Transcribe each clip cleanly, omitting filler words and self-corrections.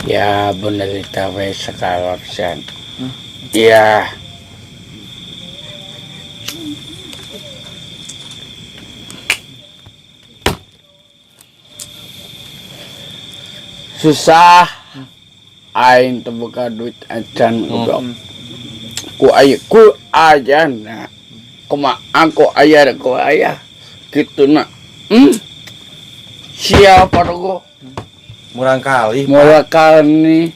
Ya, bener kita we sekarang sen. Iya. Susah aing teu boga duit acan, goblok. Ku aya ku ayana. Kumaha ku aya ku ayah kitu na. Siapa rogo? Murang kali. Mulakani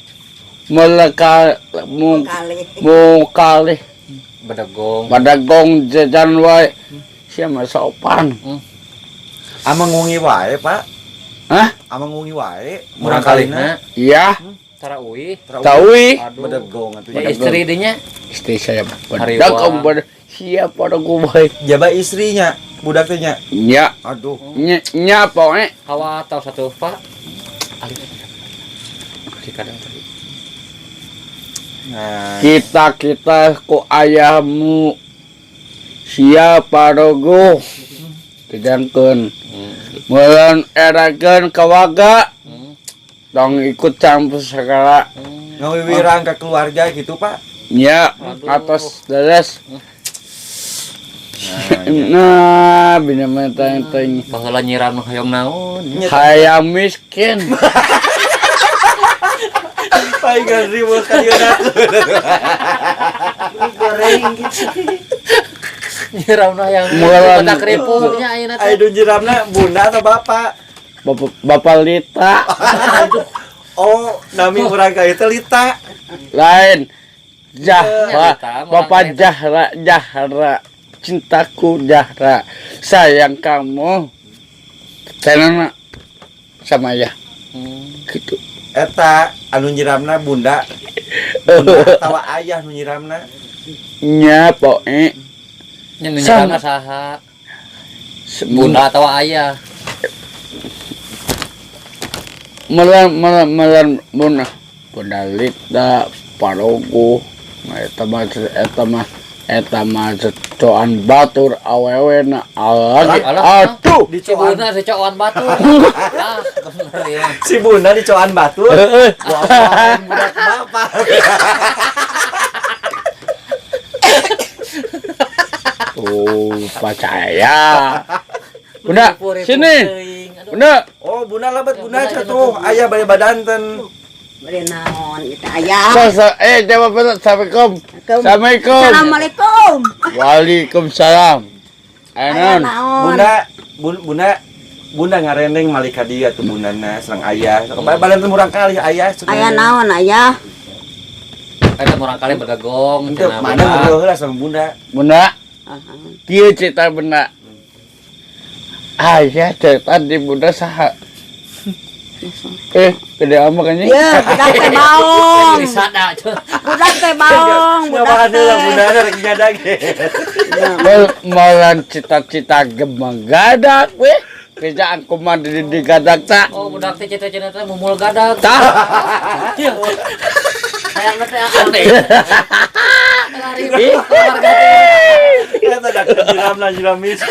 mulaka mu Kali. Mukali Bedegong. Badagong jajan wae sia mah sopan. Amang ngungi wae, Pak. Hah? Amang ngungi wae. Murang kalihna. Iya. Tara uih. Taui. Aduh. Bedegong atuh. Ya, istri dinya. Istri saya Hariwang. bedagong bad siapa rogo wae. Jaba istrinya, budak teh nya. Nya. Aduh. Nya nya poe. Hawa atau satu, Pak. Alif. Si kadang tadi. Nah, Kita kita ku ayahmu siapa rogo dijangkeun meureun erakeun kawaga tong ikut campur segala. Ngawiwirang ke keluarga gitu, Pak. Nya. Aduh. Atas deres. Nah, iya. Nah, bina mah teng teng. Baheula nyiram nu hoyong naon? Nya. Hayang miskin. Paling ribu kali. Goreng gitu. Nyiram nu hayang Meureun. kotak ribu nya ayeuna teh. Ayo nyiramna bunda atau bapak? Bapak, Bapak Lita. Oh, nami murang kali teh Lita. Lain Jahra. Lita, Bapak murang kali. Jahra, Jahra cintaku, Jahra sayang kamu tenang sama ayah gitu. Eta anu nyiramna bunda. Bunda atau ayah nu nyiramna? Nya poe. Nya nu nyiramna saha? Bunda atau ayah? Melan melan melan bunda, Bunda Lita parogo. Nah, eta mah coan batur awewe na lagi. Alah, aduh. Di Si coan. bunda si coan batu. Ah, bener ya. Si bunda di coan batu. Heeh. Wah, budak bapak. Oh, percaya. Bunda, Ribu-ribu sini. teuing. Aduh. Bunda, Oh, bunda lebat bunda Bunda, tuh. Ayah bade badanten. Beri naon itu ayah. So, so, eh, jawab dulu. Assalamualaikum. Assalamualaikum. Assalamualaikum. Waalaikumsalam. Ayah Anon. naon. Bunda, bunda, bunda ngarendeng malika dia tuh bundana serang ayah. Badanten murang kali ayah. Ayah naon ayah. Eta murang kali bergegong Ente cenah mana bunda. ngobrol heula sama bunda. Bunda, kieu cerita bunda. Ayah cerita di bunda saha? Eh, gede amat kan? Ya, budak teh baong. Risada cenah. Budak teh baong, budak Ngabahan heula teh. bunda rek nyadag. Malan cita-cita gemang gadak weh. Kerjaan kumaha di gadak tak. Oh, budak teh cita-cita teh mumul gadak. Tah. Hayang teh aneh. Lari keluarga teh. Eta dak nyiramna nyiram miskin.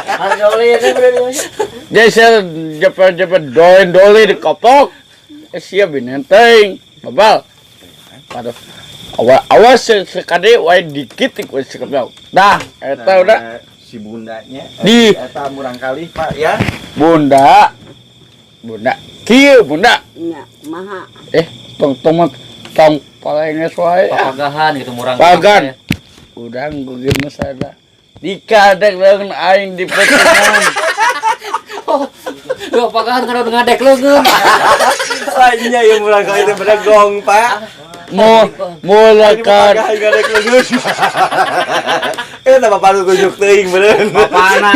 Harga oli teh berarti. Jadi saya jepe-jepe doin doli di kopok. Eh, siap binenteng. Babal. Aduh. Awas awas sekali wae dikit ikut sekali. Dah, eta udah. Nah, si bundanya Di. eta murang kali Pak ya. Bunda. Bunda. Kieu bunda. Nya, kumaha? Eh, tong tong tong palenges wae. Ah. Papagahan gitu murang. Pagan. Udang gue gimana sada. Dikadek leungeun aing di petengan. Oh, papagahan kana udah ngadek leungeun. Lainnya ya murang kali teh bedegong Pak. Mau mulakan Ini ngadek leungeun. Eta bapak lu tunjuk teuing beureun. Bapana.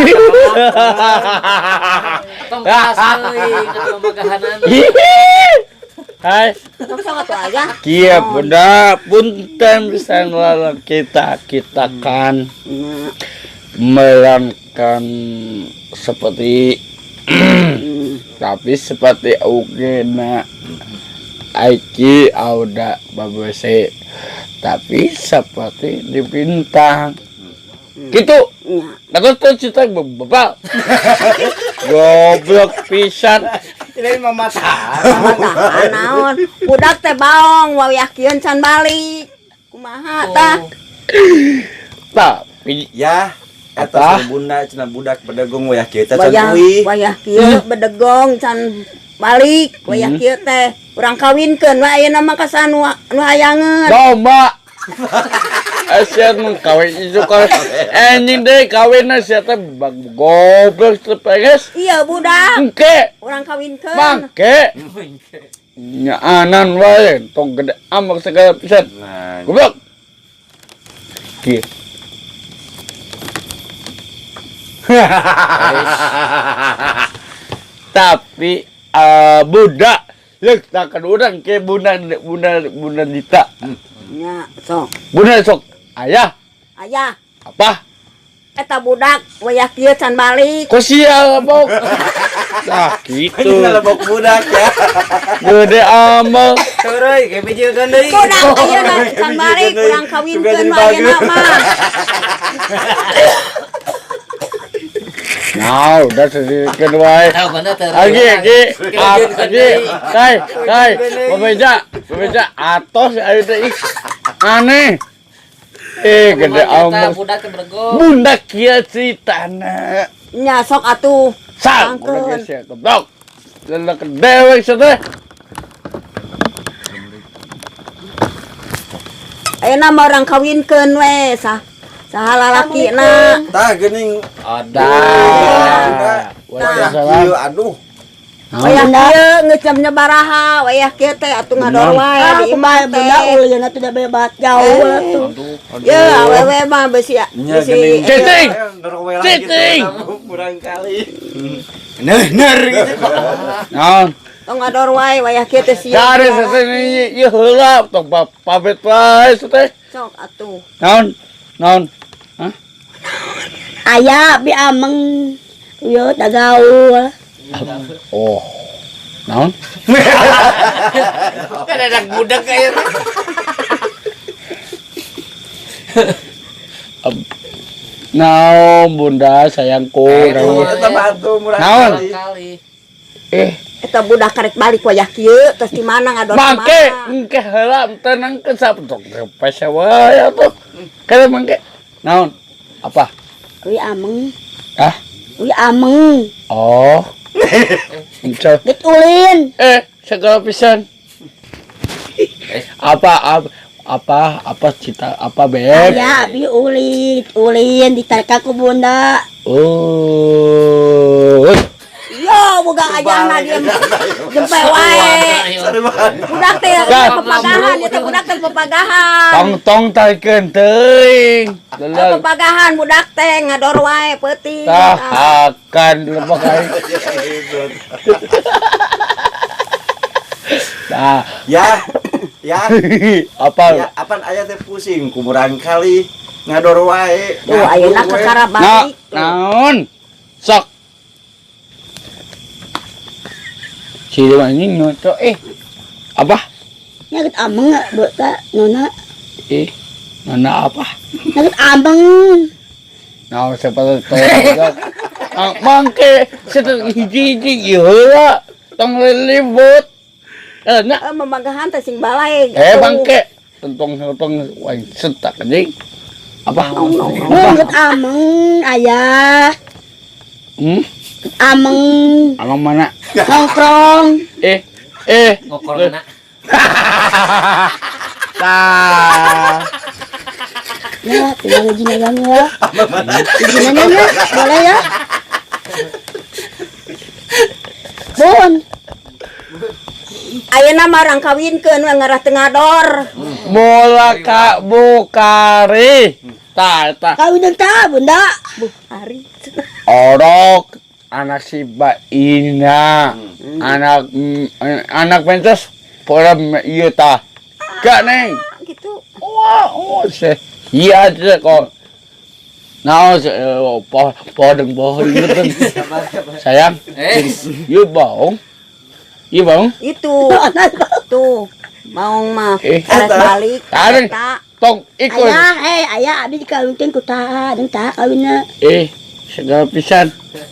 Tong keras teuing atuh papagahanana. Hai. Sok sok atuh ayah. Kia bunda punten bisa ngelarang kita kita kan Nya. melankan seperti tapi seperti oke na Aiki auda babese tapi seperti di bintang gitu. Nya. Nah, terus cerita bebal goblok pisan. Ini mamatahan. Mamatahan naon? Budak teh baong wayah kieu can balik. Kumaha tah? Tapi Ya, eta Apa? bunda cenah budak bedegong wayah kieu teh can Wayah uih. wayah kieu bedegong can balik wayah kieu teh. Urang kawinkeun we ayeuna mah ka nu nu hayangeun. Domba. Sia mah kawin itu kawin. Anjing deh kawin sia teh goblok teh penges. Iya budak, Engke, urang kawinkeun. mangke. Nyaanan wae tong gede amak segala pisan. Nah, Goblok. Kieu. Tapi budak leuk takkan urang ke bunda bunda bunda Dita. Nya, sok. Bunda sok ayah Ayah, apa? Eta budak wayah kieu can balik. Kok sial bok? Nah gitu. Ini ngalebok budak ya. Gede amal. Teureui, kayak bijilkeun deui. Budak ayeuna can balik urang kawinkeun we ayeuna mah. Nah, udah sedikit wae. Tahu mana teh? Lagi, lagi, lagi, kai, kai, bebeja, bebeja, atos, ayo teh, ih, aneh. Gede amal. Budak teh bedegong. Bunda kieu ceritana. Nya sok atuh. Sang, Angkeun. udah geus goblok. Lelek dewek teh. Ayeuna mah urang kawinkeun we sah. Saha lalakina. Tah geuning Ada. wayah kieu aduh. Wayah kieu geus jam nyabaraha, wayah kieu teh atuh ngador wae Ah, di imah kumaha bunda teh. ulieuna teh da bebat jauh atuh. Ye, awewe mah beusi Nya beusi. geuning. Cicing. Dorong Cicing. Kurang kali. Ner gitu. Naon? Tong ngador wae wayah kieu teh sieun. Cari sesini ieu heula tong pamit wae teh. Sok atuh. Naon? Naon? Aya bi ameng ieu da gaul. Oh. Naon? Kan ada budak kayak. Naon bunda sayangku. Naon? Eta batu murah Naon? kali. Kali. Eta budak karek balik wayah kieu tos di mana ngador Mangke, mana. engke heula tenang ke sap tong pese wae atuh. Kada mangke. Naon? Apa? Uy ameng. Hah? Uy ameng. Oh. Enco. Geus ulin. Segala pisan. Apa apa apa apa cita apa beb? Aya abi ulin, ulin ditarik ku bunda. Oh. Yo, boga ayahna dia jempe wae. Budak teh pepagahan, eta budak teh pepagahan. Tong tong tarikeun teuing. Lelel. Pepagahan budak teh ngador wae peuting. Tah akan lebok aing. Nah, Ya. Ya. apa? Ya, apaan aya teh pusing ku murang kali ngador wae. Tuh ayeuna kakara Nah, balik. naon? Sok. Sieu anjing nyoco Apa? Nya geus ameng beuta nona. Nona apa? Nya geus ameng. Nah, siapa tahu mangke situ hiji-hiji ieu heula tong lilibut. Nya Memagahan teh sing balae. Bangke tentong tong wae setak anjing. Apa? Geus ameng ayah. Ameng. Ameng mana? Nongkrong. Ngokor mana? Tah. Ya, tinggal izin aja ya. Izin aja ya, boleh ya. Bun. Ayeuna mah urang kawinkeun we ngarah teu ngador. Bola ka Bukari. Tah, tah. Kawin tah, Bunda. Bukari. Orok anak si Baina. Anak anak princess pola ieu tah. Gak neng. Gitu. Wah, oh, se iya aja kok. Nah, podeng bohong gitu. Sayang, ieu bohong. Ieu bohong. Itu. Tuh. Maung mah arek balik. Tarik. Eta. Tong ikut. Ayah, ayah abi dikawinkeun ku tah, jeung tah kawinna. Segala pisan.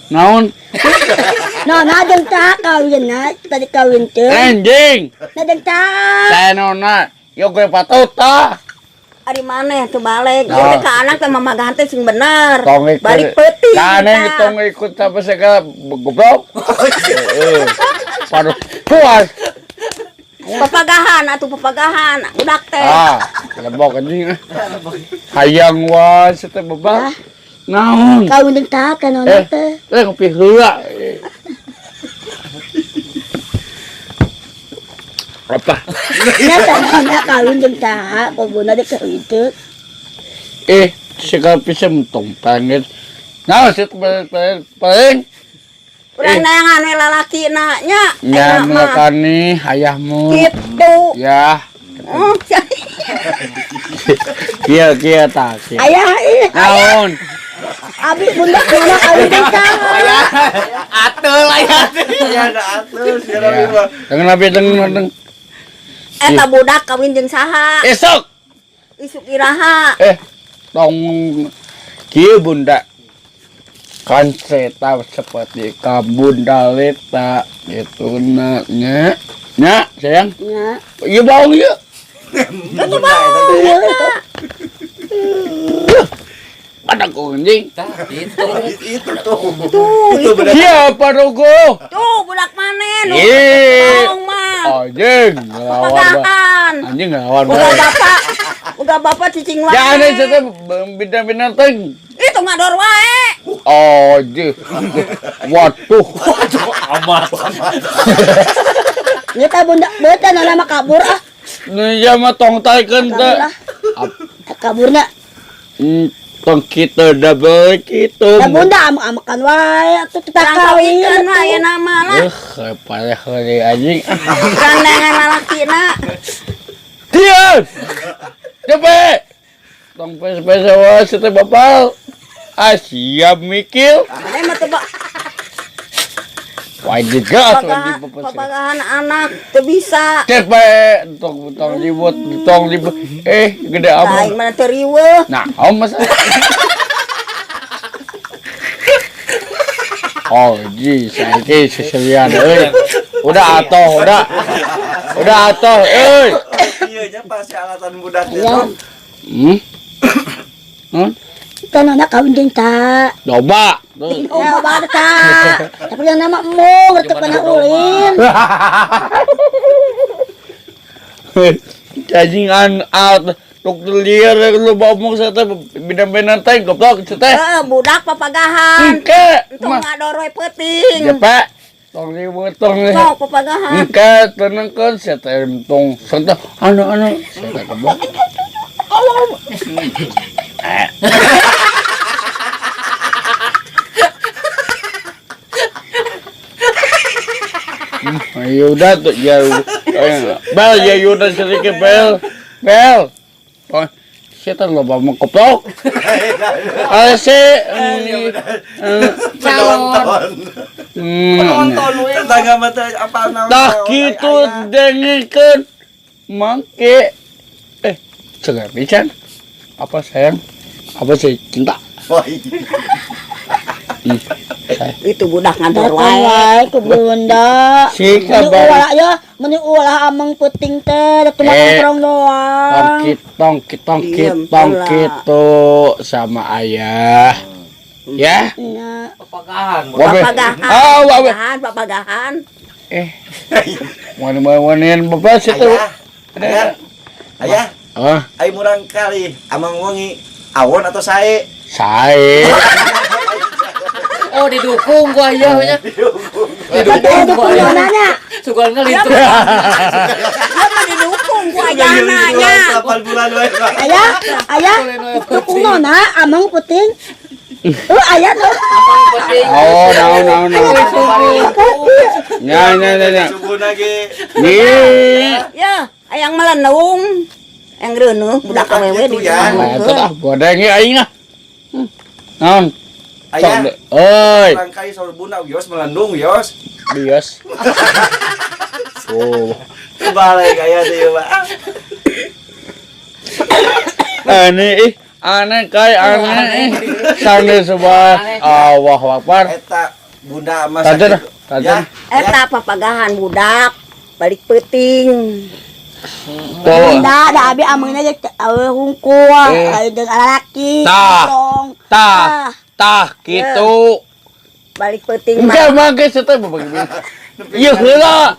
Naon? Nona jeung saha kawinna tadi kawin teh. Anjing. Na jeung saha? Teh nona. Yo gue patut tah. Ari maneh teu balik. Nah. Ieu teh ka anak teh mamagahan teh sing bener. Tong ikut. Balik peuting. Nah, neng tah. tong ikut apa segala goblok. Heeh. Paduh puas. Papagahan atuh papagahan budak teh. Ah, lebok anjing. Ah. Hayang wae teh babak. Naon? Kawin jeung saha teh nona Eh. teh? Eh ngopi heula. Apa? Nya teh nona kawin jeung saha? Ku bunda dek kawin teh. Eh, segala pisan tong panggil. Nah, sit paling Urang neangan we lalakina nya. nya Eta mah. melakani ayahmu. Gitu. Ya, Oh, kia kia ta. Kia. Ayah ih, Naon? abi bunda nona kawin jeung saha? Atul aya. Ya ada atus ya Ya. mah. Jangan lebih deng deng. eta budak kawin jeung saha? Esok. Isuk iraha. Eh, tong kieu bunda. Kan seta seperti ka bunda leta gitu na nya. Nya, sayang. Nya. Ieu baung ieu. Pada ku anjing. Tah, itu. Itu tuh. Tuh, Itu benar. Siapa rogo? Tuh budak maneh nu Ih. baung mah. Anjing, ngelawan ba. Papagahan. Anjing ngelawan Boga bae. bapak, boga bapak cicing wae. Ya aneh saya bina-bina teng. Itu ngador wae. Oh, anjing. Waduh. Amat. Nya teh bunda beuteung nona mah kabur ah. Nih ya mah tong taikeun teh. Kabur ah. Kaburna. Tong kita double gitu. Ya bunda amek-amekan wae atuh kita Urang kawin. kawinkeun wae ayeuna mah lah. Eh, parah kali anjing. Urang neangan lalakina. Diam. Cepet. Tong pes-pes wae teh bapal. Ah, siap mikir. Maneh mah teu Wah, juga atuh di pepes. papagahan anak teu bisa. Cepet, tong tong ribut, tong ribut. Eh, gede apa? Aing mah teu riweuh. Nah, om masa. Oh, ji, saiki seselian euy. Udah atoh, udah. Udah atoh, euy. Iya nya pasti alasan budak teh. Ayah, Hmm? Hmm? teh nona kawin jeung saha? Domba. Tuh. Oh, bapak teh. Tapi yang nama embung teu pernah ulin. Cajingan out dokter liar lu bawa saya teh bina-bina teh goblok teh. Heeh, budak papagahan. Engke, Entong mah. ngador we peuting. Jepe. Tong ribut tong. Sok papagahan. Engke tenangkeun saya teh tong santai anu anu saya teh goblok. Yuda tuh ya, bel ya Yuda sedikit bel, bel. Oh, saya loba mau keplok. Alse, Penonton. Penonton we. Tetangga mah teh apa naon. Tah kitu dengekeun mangke. Eh, segar pisan. Apa sayang? Apa sih cinta? Wah, iya. Itu budak ngador Datang wae. wae ku bunda. Si Meni kabar. ulah ya, meni ulah ameng peuting teh, da cuma Eh, nongkrong doang. Tongkit tongkit tongkit Diem, tongkit pula. tuh sama ayah. Ya. Nya. Papagahan. Wabe. Papagahan. Ah, wabe. Papagahan, papagahan. Eh. Wani-wanian bapak situ. Ayah. Ayah. Ayah, Ah, ai murang kali amang wengi awon atau sae? sae. Oh, didukung gua ayah nya. Dukung Didukung gua ayah. nonanya. Sugan ngelintu. Dia mah didukung ku ayahna nya. 8 bulan wae. Pak. Ayah, ayah, dukung nona ameng peuting. Oh, ayah tuh. Oh, naon naon naon. Nya nya nya nya. Subuh lagi. Nih. Ya, ayang melenung. Yang reuneuh budak awewe Gitu ya. Nah, itu lah bodengnya aing ah. Naon? Sok Ayah, deh. Oi, murang kali saur bunda wios melendung wios. bios. Oh. Balik ayah teh ieu, Pak. Ini ih Aneh kai aneh. Sambil sebuah Allahu Akbar. Eta bunda mah Tante dah, sakitu. tante. Ya, Eta papagahan budak balik peuting. Tuh. Bunda, da abi ameuna ge awewe hungkul, Eh. aya jeung lalaki. Tah. Tong. Tah, Tah. tah gitu. Balik peuting Enggak mah. mah geus teh bagi. Ieu heula.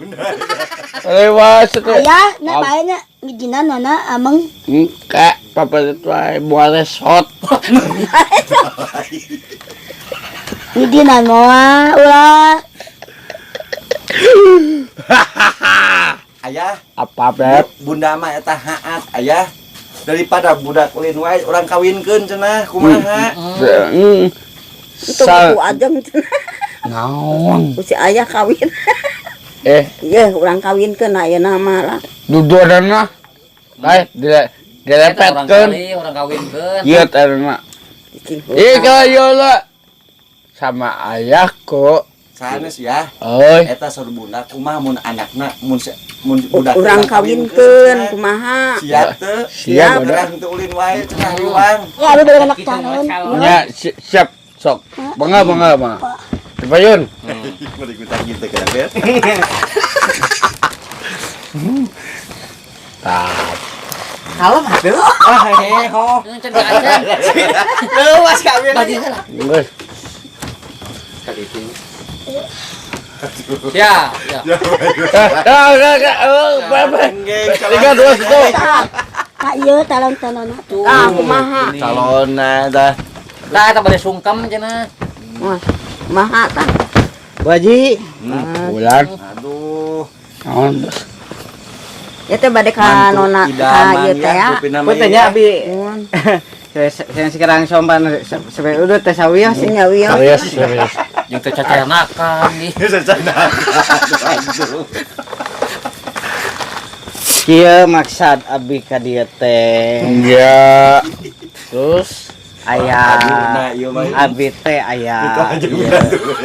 Lewat teh. Ayah, na bae nya ngijinan nona ameng. Engke papa itu ay buat resot. Ngijinan moal ulah. Ayah, Apa beb? bunda mah eta haat ayah. Daripada budak ulin wae urang kawinkeun cenah kumaha. Itu Sa buku ajeng cenah. naon? Ku si ayah kawin. Eh, Ye, urang kawinkeun ayeuna mah lah. duduanana. Bae dilepetkeun. Orang kali, orang kawinkeun. Ieu teh na. Cicing Ih, hutang. kalau lah sama ayahku. Sanes ya. Oi, Eta saur bunda kumaha mun anakna mun mun budak Urang kawinkeun kumaha? Siap teu? Siap, Urang teu ulin wae cenah riwang. Ya abi bade anak Gitu, calon. calon. nya siap sok. Bangga bangga bangga. Dipayun. Berikutan gitu kan, Bet. Tah. Kalem atuh. Ah, heho. Can acan. Leuwas kawin. Geus. Ya, ya. Ah, ah, ah, ah, berapa? Tiga, dua, satu. Tah ieu calon-calonna tuh. Ah, kumaha? Calonna tah. Tah eta bade sungkem cenah. Wah, kumaha tah? Bu Haji, Bulan. Aduh. Naon? Ya teh bade ka Mantu nona ka idaman ieu teh ya. rupina mah punten ya. nya abi. Mun. Saya sekarang sompan sampai udah teh sawios. Nya wios. Serius, serius. Jeung teh cacanakan ih. Secenah. Aduh. Kieu maksad abi ka dieu teh. Ya. Terus Aya Nah, ieu mah. abi teh aya Itu aja ieu. udah tuh.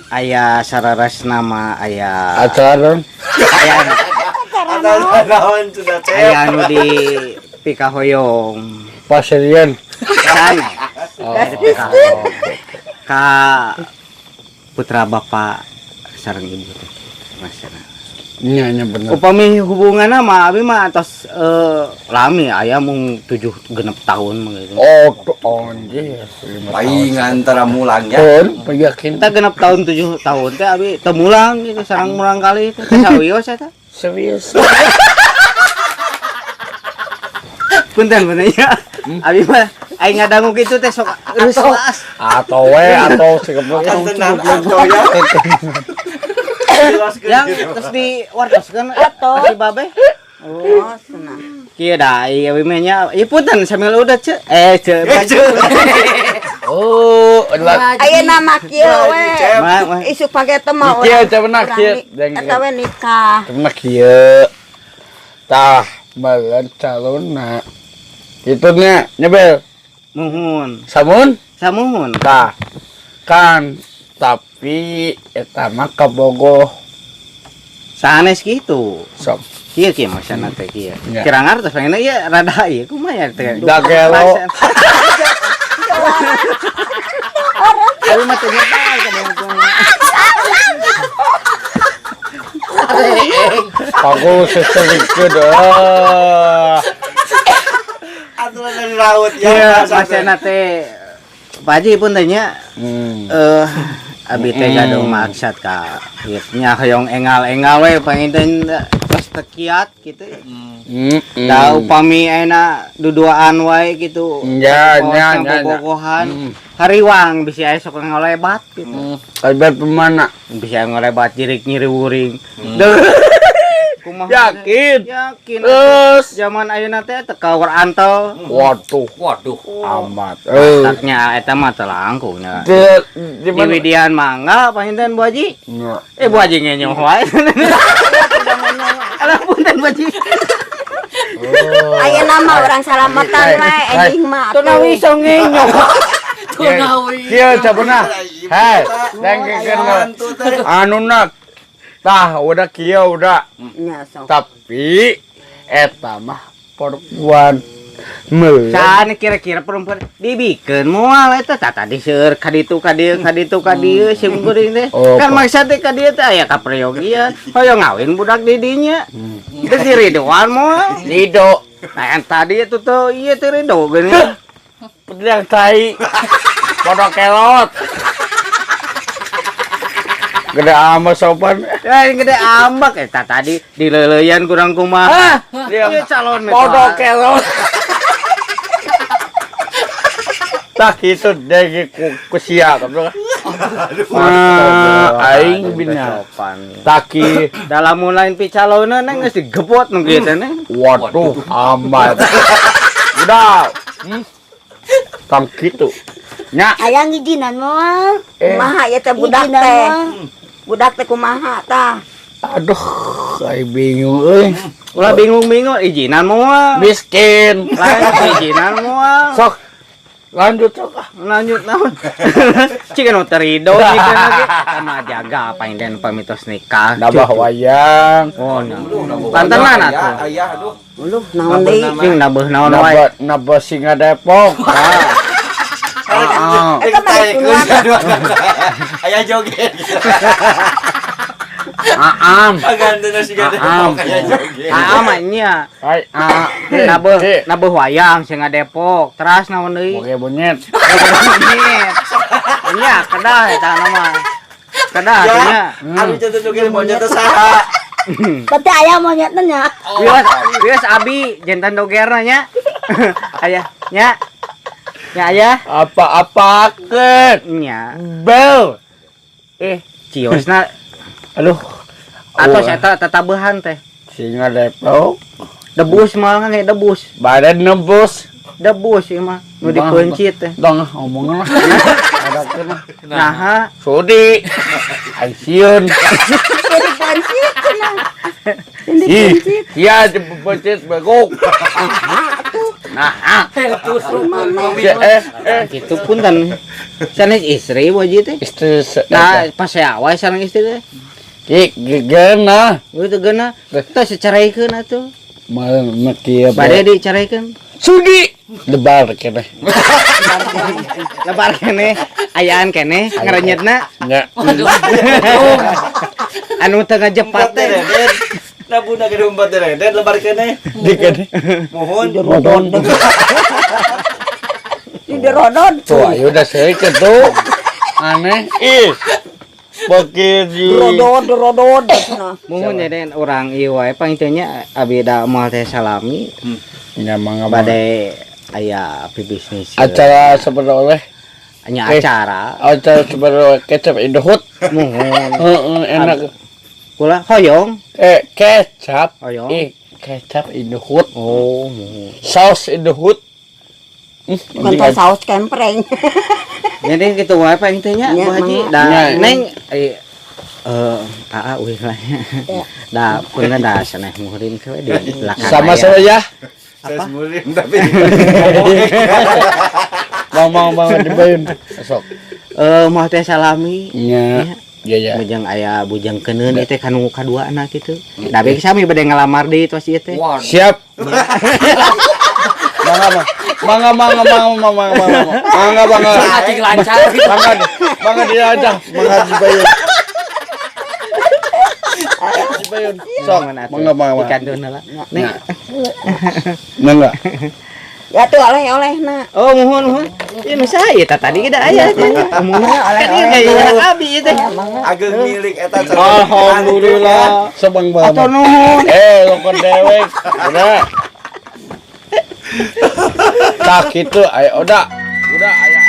Aya sararas nama aya acara dong. aya Atau naon sudah cep. aya anu di Pikahoyong. Pasirian. Sana Oh. ka putra bapak sareng ibu teh. Masana. Nya nya bener. Upami hubunganna mah abi mah atos lami aya mung 7 genep tahun mah gitu. Oh, tuh anjir. Paling antara mulang ya. Tahun, yakin. Kita genep tahun 7 tahun teh abi teu mulang gitu sareng mulang kali teh teh sawios eta. Serius. Punten punten ya. Abi mah aing ngadangu kitu teh sok reuas. Atau we atau segeblok. Tenang atau ya. Yang terus di wartoskeun Atau. si babe. Oh, cenah. Kieu da ieu abi mah nya. Ieu punten sambil udah ce. Eh ce. Oh, adalah Ayeuna mah kieu we. Ma, ma. Isuk pake teh mah Kieu urang- teh bener urang kieu. Eta we nikah. Temen kieu. Tah, balen calonna. Itu nya nyebel. Muhun. Samun? Samuhun. Tah. Kan tapi eta mah kabogoh Sanes kitu. sok. Kieu kieu maksana teh kieu. Ya. Kira ngartos pengenna ieu rada ieu kumaha ya teh. Da gelo. Abi mah teu nyebar kadang-kadang. Pagu seserikeun ah. Aturan dari laut ya. Iya, maksana teh Pak Haji pun tanya abi teh gaduh maksad ka ieu nya hoyong engal-engal we panginten tos teu kiat gitu. Da upami ayeuna duduaan wae gitu. Ya, ya, Pokokna ya, ya. bobogohan. Hariwang bisi aya sok ngolebat gitu. Kabar pemana? Bisi aya ngolebat jirik nyiri wuring. Deuh. Kumaha? Yakin. Yakin. Terus Zaman ayeuna teh teu kaur antel. waduh Waduh. amat. Taknya eta mah teu langkung nya. Di Di mana? Widian mangga panginten Bu Haji. Nya. Eh Bu Haji ngenyoh wae. Alah punten Bu Haji. Ayeuna mah urang salamatan we enjing mah. Teu nawi iso ngenyoh. Tunawi. Kieu cabuna. Hei, dengkekeun Mantu teh. anuna. Tah, udah kieu udah. Nya sok. Tapi eta mah perempuan. Sana kira-kira perempuan dibikeun moal eta tah tadi seueur ka ditu ka dieu ka ditu ka dieu sim kuring teh. Oh, Kan maksa teh ka dieu teh aya kaprayogian. Hoyong ngawin budak di dinya. Teu diridoan moal. Lido. Nah, yang tadi itu tuh iya teh rido geuning. Pedang tai. Podok kelot. Gede amat sopan. Ya yang gede ambak eta tadi dileuleyan kurang kumaha. Dia Ieu calon podok kelot. Tak itu degi ku sia goblok. Ah, aing bina. Sopan. Taki Dalam lain picaloneun neng geus digebot nu kieu teh neng. Waduh, amat. Udah. Tang kitu. Nya, Aya ngijinan moal. Kumaha ya teh budak Ngijinan teh. moal. Budak teh kumaha tah? Aduh, aing bingung euy. Ulah bingung-bingung izinan moal. Miskin. Lain izinan moal. Sok. Lanjut sok ah. Lanjut naon? Cik anu teu rido cik lagi. Sama jaga panginten pamitos nikah. Nabah wayang. Oh, nah. Pantenan atuh. Ayah aduh. Uluh, naon deui? Cing nabeuh naon wae. Nabah nabah singa Depok. Ah. Eta mah kumaha? Ayah joget. Aam. Pagantena siga Aam. Depok ayah joget. Ah, mah nya. Hai. Ah, nabeuh nabeuh wayang singa Depok. Teras naon deui? Oke monyet. Monyet. Nya kedah eta nama. Kedah Ya, nya. anu contoh joget monyet teh saha? Berarti aya monyetna nya. Wios, wios abi jantan dogerna nya. Aya, nya. Nya aya. Apa-apa ke? Nya. Bel. Ciosna Aduh. atos eta tatabehan teh. Singa Depok. Debus mah kan kayak debus. Badan nembus. Debus ieu mah nu dipeuncit teh. Dong ngomongin lah. Ada kena. Naha, Sudi. Aing sieun. Jadi pancit cenah. Jadi Ih, pancit. sia dipencet begok. Nah, gitu punten. Sanes istri waji teh. Istri Nah, pas saya wae sareng istri teh. Ki geuna. Teu geuna. Teh secaraikeun atuh. Mal kieu. Bade dicaraikeun. Sudi. Lebar keneh. Lebar keneh, ayaan keneh, ngarenyetna. Nya. Anu teu ngajepat teh. Nah bunda gede empat dereden lebar keneh. Di keneh. Mohon. Mohon. Di derodon. Tuh, ayo udah sedikit tuh. Aneh. Ih. Begitu. Derodon, derodon cenah. Muhun jadi urang ieu wae pangiteunya abi da moal teh salami. Nya mangga Bade aya pibisnis. Acara seperti oleh nya acara. Acara seperti oleh kecap Indofood. Muhun. Heeh, enak. Kula hoyong. Kecap. Hoyong. Kecap Indofood. Oh, muhun. Saus Indofood. Bukan saus kempreng. Jadi gitu wae pangiteunya Bu Haji. Da neng aa uih lah. Da punten da saneh muhrim ke di belakang. Sama-sama ya. Apa? Muhrim tapi Bang bang dibayun. Sok. Moal teh salami. Nya. Iya ya. Bujang aya bujang keuneun ieu teh kanu kaduana kitu. Da beki sami bade ngalamar deui tos ieu teh. Siap. Mangga mangga mangga mangga mangga mangga mangga mangga. Acing lancar. Mangga mangga dia aja, mangga dibayun. Dibayun. Sok mangga mangga. Dikantun heula. Neng. Mangga. Ya tuh oleh-olehna. Oh, muhun muhun. Ieu nu saha ieu tah tadi ge da aya teh. Oleh-oleh. Kan ieu abi ieu teh. Ageng milik eta. Alhamdulillah. Sebang banget. Atuh nuhun. Lokon dewek. Udah. Tak gitu, ayo udah. Udah aya.